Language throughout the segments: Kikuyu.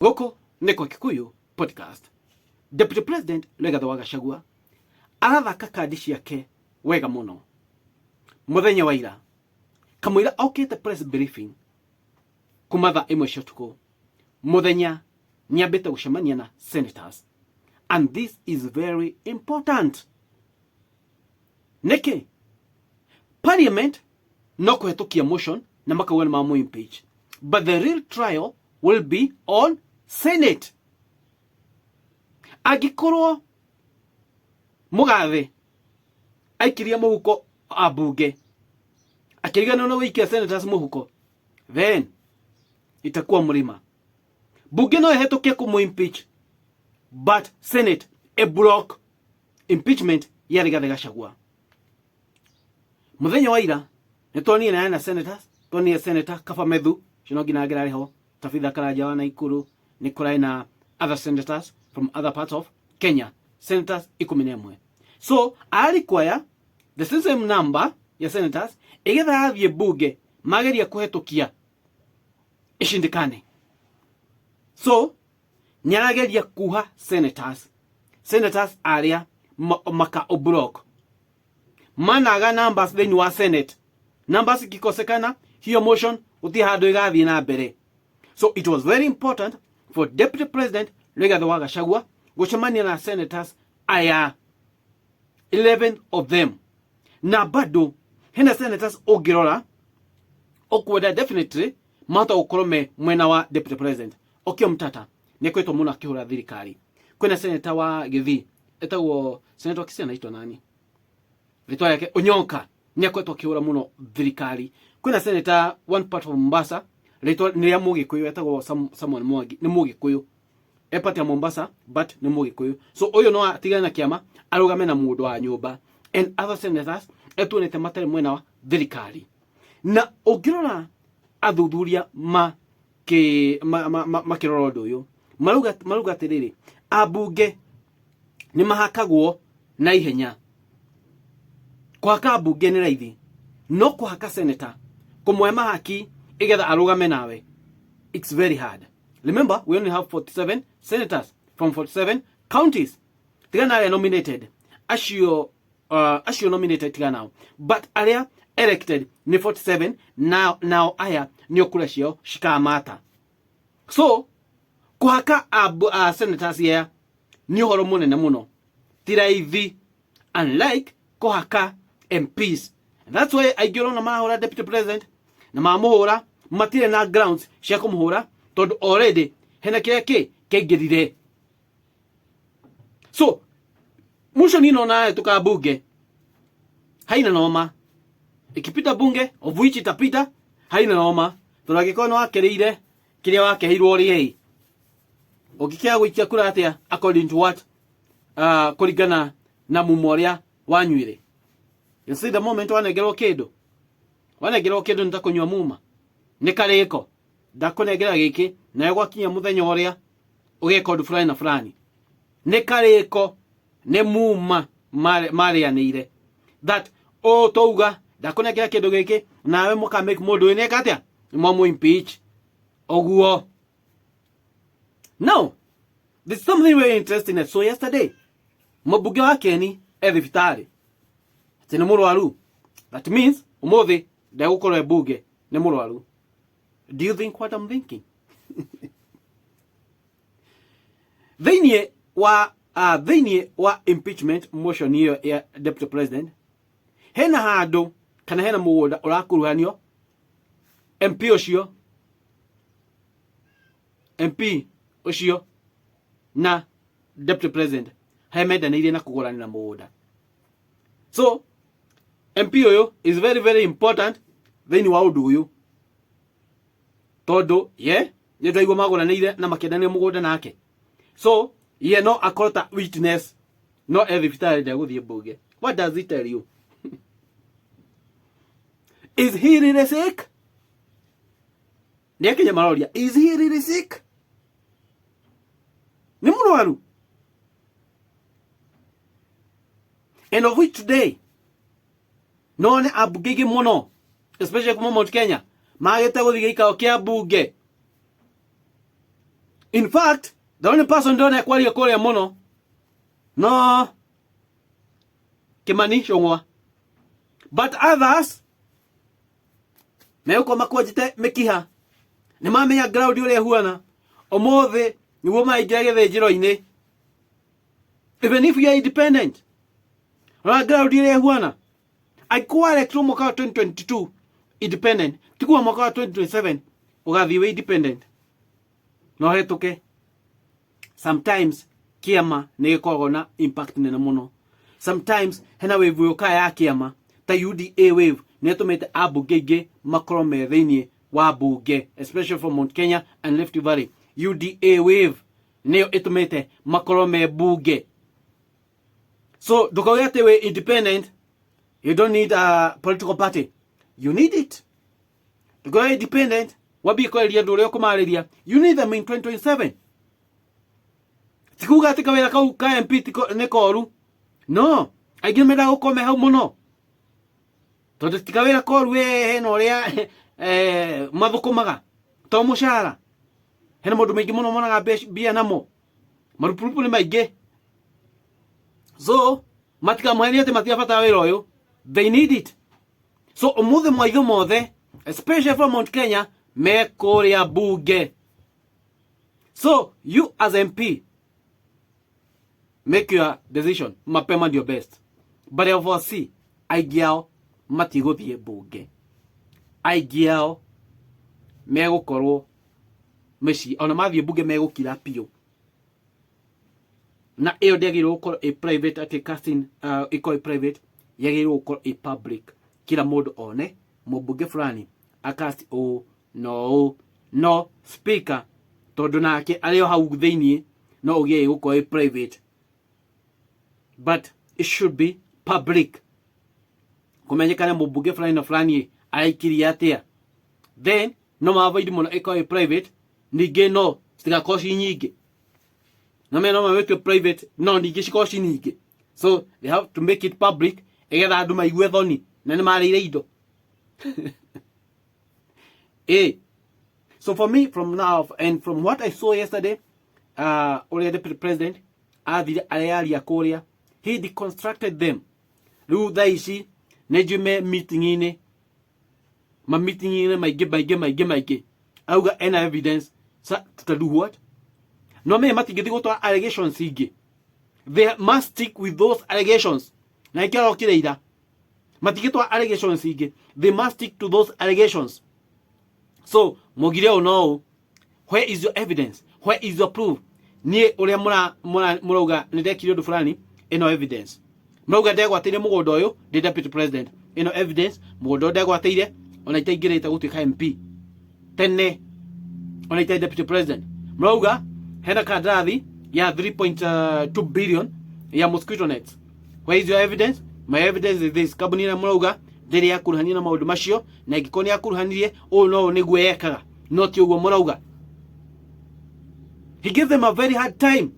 Gũkũ nĩ kwa Kikuyu Podcast. Deputy President Rigathi wa Gachagua arathaka kandi ciake wega mũno. Mũthenya wa ira kamũira okĩte press briefing kuma thaa 1 cia ũtukũ mũthenya nĩambĩte gũcemania na senators, and this is very important. Nĩkĩ? Parliament no kũhetũkia motion na makauga nĩ mamũ impeach, but the real trial will be on Senate. Angĩkorwo mũgathe aikirie mũhuko ambunge akĩriganĩrwo nĩ gũikia senators mũhuko, then itakuwa mlima. Bunge no ĩhetũkie kũmũ impeach, but Senate e block impeachment ya Rigathi Gachagua. Muthenya wa ira nĩ tuonire na senators, tuonire Senator Kaba Methu ũcio no nginya angĩrarĩ ho, Tabitha Karanja wa Naikuru, nĩ kũrarĩ na other senators from other parts of Kenya, senators 11. So I require the same number ya senators igetha athiĩ bunge mageria kũhetũkia icindikane. So nĩarageria kuha senators arĩa maka block managa numbers thĩinĩ wa Senate. Numbers ikikosekana, hiyo motion gũtirĩ handũ ĩgathiĩ na mbere. So it was very important for Deputy President Rigathi wa Gachagua gũcemania na senators aya 11 of them, na bado hena senators ũngĩrora ũkwenda definitely mahota gũkorwo me mwena wa Deputy President. Okiya Mtata nĩ akoretwo mũno akĩhũra thirikari. Kwĩna senator wa Gĩthii etagwo senator wa Kisii, anaitwa nani rĩtwa rĩake, Onyonka, nĩ akoretwo akĩhũra mũno thirikari. Kwĩna senator one part of Mombasa, rĩtwa nĩ rĩa Mũgĩkũyũ, etagwo Samuel Mwangi, nĩ Mũgĩkũyũ, e part ya Mombasa but nĩ Mũgĩkũyũ. So ũyũ no atigane na kĩama arũgame na mũndũ wa nyũmba, and other senators etuonete matarĩ mwena wa thirikari. Na ũngĩrora athuthuria ma kĩ makĩrora ũndũ ũyũ marauga atĩrĩrĩ, ambunge nĩ mahakagwo na ihenya. Kũhaka ambunge nĩ raithi, no kũhaka senator, kũmũhe mahaki igetha arũgame nawe, it's very hard. Remember, we only have 47 senators from 47 counties. Tigana arĩa nominated, acio nominated tigana nao, but arĩa elected nĩ 47. Nao aya nĩo kura ciao cikamata. So kũhaka senators aya nĩ ũhoro mũnene mũno, ti raithi, unlike kũhaka MPs. And that's why aingĩ ũrona marahũra Deputy President na mamũhũra matirĩ na grounds cia kũmũhũra, tondũ already hena kĩrĩa kĩ kĩaingĩrire. So motion ino nayo tuka bunge haina noma. Ikipita bunge, of which itapita, haina noma, tondũ angĩkorwo nĩ wakereire kĩrĩa wakeheirwo rĩ, ũngĩkĩaga gũikia kura atĩa according to what, kũringana na mumo ũrĩa wanyuire? You see, the moment wanengerwo kĩndũ nĩ ta kũnyua muma, nĩ karĩko, ndakũnengera gĩkĩ nawe gwakinya mũthenya ũrĩa ũgeka ũndũ fulani na fulani, nĩ karĩko, nĩ muma marĩanĩire that ũũ twauga ndakũnengera kĩndũ gĩkĩ nawe mũka make mũndũ ũyũ nĩeka atĩa, nĩ impeach ũguo. Now there's something very interesting I saw yesterday. Mũmbunge wa Keni e thibitarĩ atĩ nĩ mũrwaru. That means ũmũthĩ ndegũkorwo e bunge, nĩ mũrwaru. Do you think what I'm thinking? Thĩinĩ wa impeachment motion ĩyo ya Deputy President, hena handũ kana hena mũgũnda ũrakuruhanio MP ũcio na Deputy President harĩa mendanĩirie na kũgũranĩra mũgũnda. So MP ũyũ is very very important thĩinĩ wa ũndũ ũyũ, tondũ ye nĩ twaigua magũranĩire na makĩendanĩra mũgũnda nake, so ye no akorwo ta witness, no e thibitarĩ, ndegũthiĩ mbunge. What does it tell you? Is he really sick? Nĩ akenya maroria, is he really sick? Nĩ mũrwaru? And of which today no nĩ ambunge aingĩ mũno, especially kuma Mount Kenya, magĩte gũthiĩ gĩikaro kĩa mbunge. In fact, the only person ndona kwaria kuria muno no Kimani Ichung'wa, but others megũkorwo makwenjete mĩkiha, nĩ mamenya ground ũrĩa ĩhuana. Ũmũthĩ nĩguo maingĩra gĩthĩnjĩro-inĩ, even if you are independent, rora ground ũrĩa ĩhuana. Angĩkorwo warekirwo mwaka wa 2022 independent, tiguo mwaka wa 2027 ũgathiĩ wĩ independent na ũhetũke. Sometimes kĩama nĩ gĩkoragwo na impact nene mũno. Sometimes hena wave yũkaga ya kĩama ta UDA wave, nĩ ĩtũmĩte ambunge aingĩ makorwo me thĩinĩ wa bunge, especially from Mount Kenya and Rift Valley. UDA wave nĩyo ĩtũmĩte makorwo me bunge. So ndũkauge atĩ wĩ independent, you don't need a political party. You need it. Ndũkauge independent wambie kwarĩria andũ ũrĩa ũkũmarĩria. You need them in 2027. Ti kuga atĩ kawĩra kau ka MP nĩ koru, no aingĩ mendaga gũkorwo me hau mũno, tondũ ti kawĩra koru. We hena ũrĩa mathũkũmaga to mũcara, hena maũndũ maingĩ mũno monaga mbia namo, marupurupu nĩ maingĩ. So matikamũhenie atĩ matirabatara wĩra ũyũ. They need it. So ũmũthĩ maitho mothe, especially from Mount Kenya, me kũrĩa bunge. So you as MP, make your decision mapema ndio best, but I foresee aingĩ ao matigũthiĩ bunge, aingĩ ao megũkorwo mĩciĩ. Ona mathiĩ bunge megũkira biũ, na ĩyo ndĩagĩrĩirwo gũkorwo ĩ private, atĩ casting ĩkorwo ĩ private. Yagĩrĩirwo gũkorwo ĩ public, kila mũndũ one mũmbunge fulani acast ũũ no ũũ. No speaker, tondũ nake arĩ o hau thĩiniĩ, no ũgĩe gũkorwo ĩ private, but it should be public, kũmenyekane mũmbunge fulani na fulani araikirie atĩa. Then no maavoid mũno ĩkorwo ĩ private, ningĩ no citigakorwo ci nyingĩ. No me no mawĩtue private, no ningĩ cikorwo ci nyingĩ. So they have to make it public ĩgetha andũ maigue thoni na nĩ marĩire indo ĩ. So for me, from now and from what I saw yesterday, ũrĩa deputy president athire arearia kũrĩa, he deconstructed them. Rĩu thaa ici nĩ njui me meeting-inĩ, ma meeting-inĩ maingĩ maingĩ maingĩ maingĩ, auga ena evidence. Sa tutadu what? No me matingĩthiĩ gũtwara allegations ingĩ. They must stick with those allegations, na ikĩo arokire ira matingĩtwara allegations ingĩ. They must stick to those allegations. So mũgire ũũ no ũũ, where is your evidence? Where is your proof? Niĩ ũrĩa mũrauga nĩ ndekire ũndũ fulani, ĩno evidence. Mũrauga ndegwatĩire mũgũnda ũyũ ndĩ deputy president, ĩno evidence. Mũgũnda ũyũ ndegwatĩire ona itaingĩrĩte gũtuĩka MP tene, ona itarĩ deputy president. Mũrauga hena kandarathi ya 3.2 billion ya mosquito nets. Where is your evidence? My evidence is this. Kambuni ĩrĩa mũrauga ndĩrĩ yakuruhania na maũndũ macio, na ingĩkorwo nĩ yakuruhanirie, ũũ no ũũ nĩguo yekaga, no ti ũguo mũrauga. He gave them a very hard time,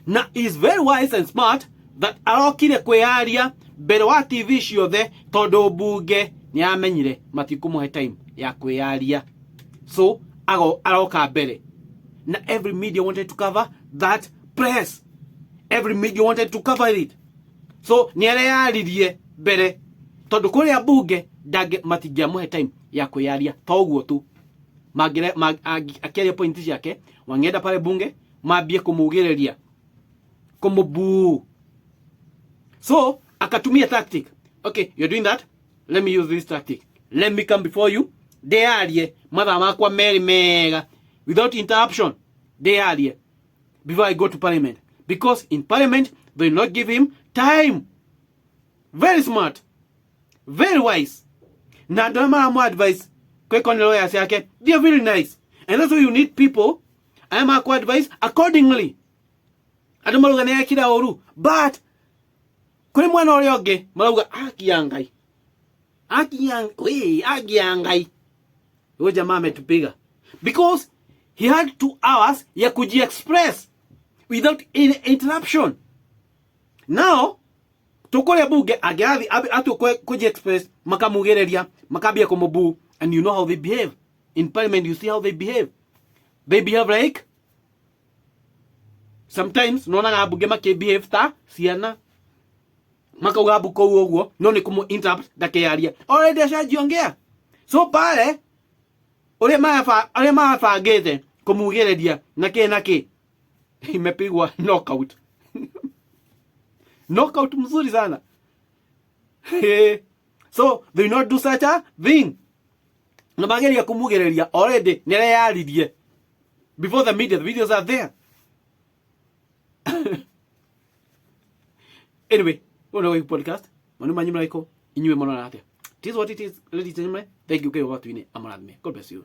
na is very wise and smart that arokire kwĩyaria mbere wa TV ciothe, tondũ mbunge nĩ yamenyire matikũmũhe time ya kwĩyaria. So ago aroka mbere, na every media wanted to cover that press. Every media wanted to cover it. So nĩ areyaririe mbere, tondũ kũrĩa mbunge ndange matingĩamũhe time ya kwĩyaria. To ũguo tu, akĩaria point ciake, wang'enda pale bunge mambie kũmugĩrĩria, kũmũbuu. So akatumia tactic: "Okay, you're doing that, let me use this tactic. Let me come before you, ndĩyarie mathaa makwa merĩ mega without interruption, ndĩyarie before I go to parliament," because in parliament they will not give him time. Very smart, very wise. Na andũ arĩa maramu advice kwĩko nĩ lawyers yake, they are very nice, and that's why you need people arĩa maku advice accordingly. Andũ marauga nĩ ekire ũru, but kũrĩ mwena ũrĩa ũngĩ marauga aki ya Ngai, aki ya we, aki ya Ngai, huyo jamaa ametupiga, because he had 2 hours ya kujiexpress without any interruption. Now tukuria bunge angĩrathi atu kujiexpress, makamugĩrĩria, makambia kũmũbuu, and you know how they behave in parliament. You see how they behave. They behave like sometimes nonaga ambunge makĩbehave ta ciana, makauga mbu kũu ũguo no nĩ kũmũ interrupt ndakearia, already ashajiongea. So pale ũrĩa arĩa marabangĩte kũmugĩrĩria na kĩ na kĩ imepigwa knockout, knockout mzuri sana. So they will not do such a thing. Na mageria kumugĩrĩria, already nĩ areyaririe before the media. The videos are there. Anyway, ũyũ nĩ podcast manu manyu mraiko inyuĩ mũrona atĩa? It is what it is, ladies and gentlemen. Thank you. Ngai wa watu-inĩ amũrathime. God bless you.